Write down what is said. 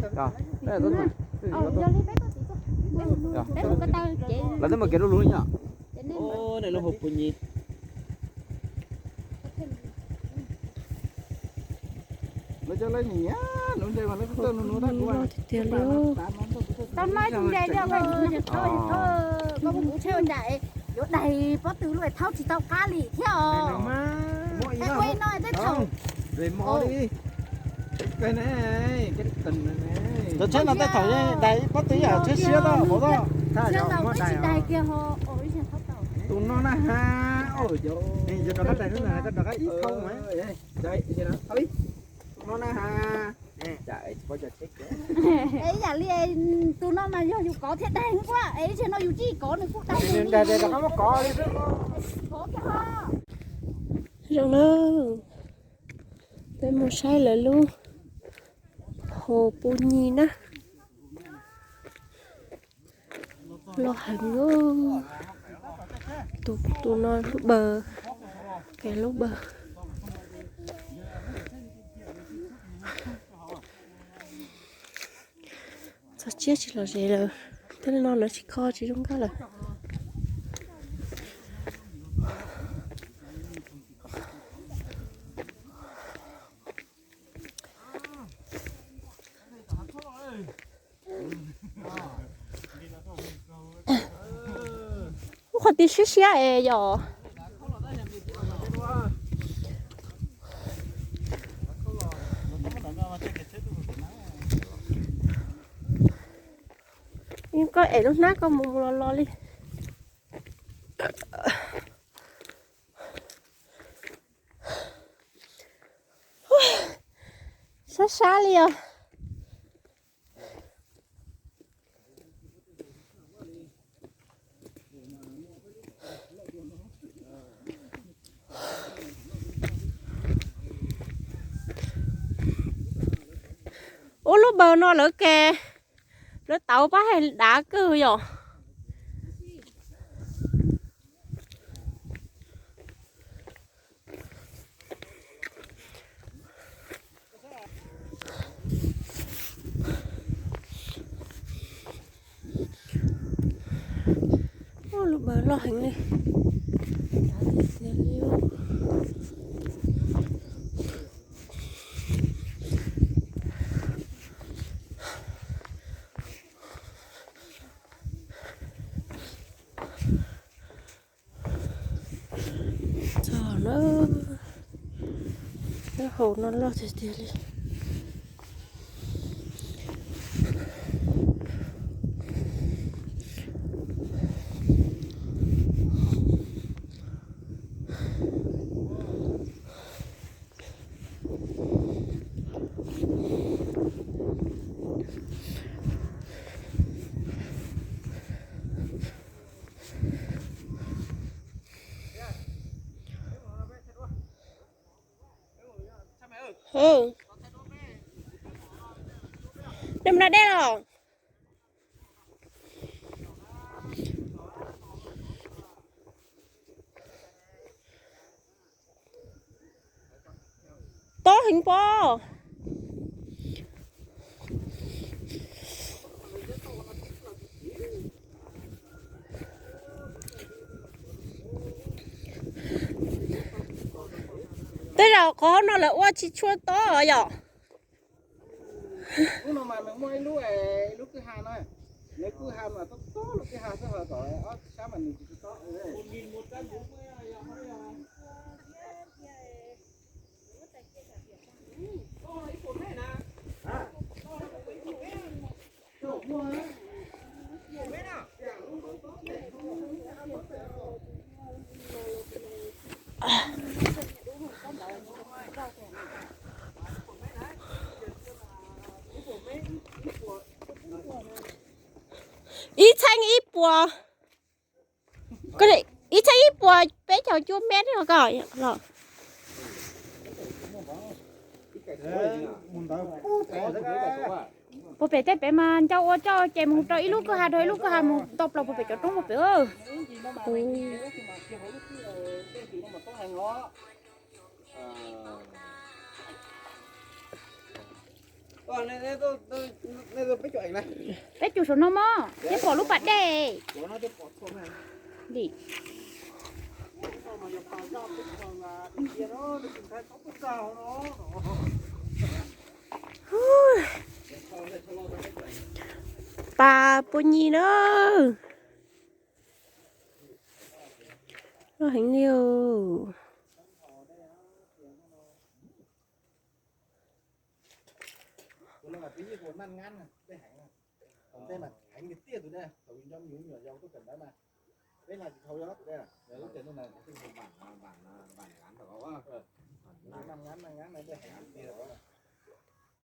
Lawv twb mus kev lub lub yom. Lub hauv pus nyis. Lawv cov lawv niam lub ntsej mas lawv kuj txawj nug nug tag kuv tiag li. Tau no ib tug ntsej li, koj muab kuv tshem ua cas yuav daig pob tw lub es thaub tsis tau qab li thiab os. Es ua ib no tej thaum cov tsheb no tej thaum daig pob tw yam tsheb siab tau. Tus no na ha, rov qab ib thaub mas. Tus no na ha. Es yam li tus no mas yog yus kov thiaj daig nquab, es ib tsam no yus tsis kov nws kuj daig li. Zoo na, peb mus saib lawv lub hauv pus nyis na. Loj heev. Tus no lub paws, lub paws. Txog tsiab tsis lom zem lawm, tej no lawv tsis kho tsis zoo nkauj lawm. Ub, qhov twg siab siab es yom. Koj es lub hnab koj mus mus los los li. Sab sab li os. Ub, lub paws no lawv ke, lawv tauv pab hais dav kawg yom. Lub paws loj heev li. Txog na, lub hauv no loj tiag tiag li. Nej mus da dej los? Tob heev pob. Tej zaum qhov no lawv ua tsis tshua tob yom. Ub, no mas nws muaj ib lub, ib lub kwj ha no, nws kwj ha mas tob tob lub kwj ha xwb, ho tom ob sab mas nws tsis tob. Ib txheeb ib puas, ib txheeb ib puas peb caug cuaj mev os koj los. Puag pem tej pem mas ncau ua coj ces mus rau ib lub kwj ha rau ib lub kwj ha mus tau plaws puag pem cov roob puag pem. Peb cug saum no mog, thiaj pom lub pas dej. Li. Pas puas nyim na. Loj heev li os.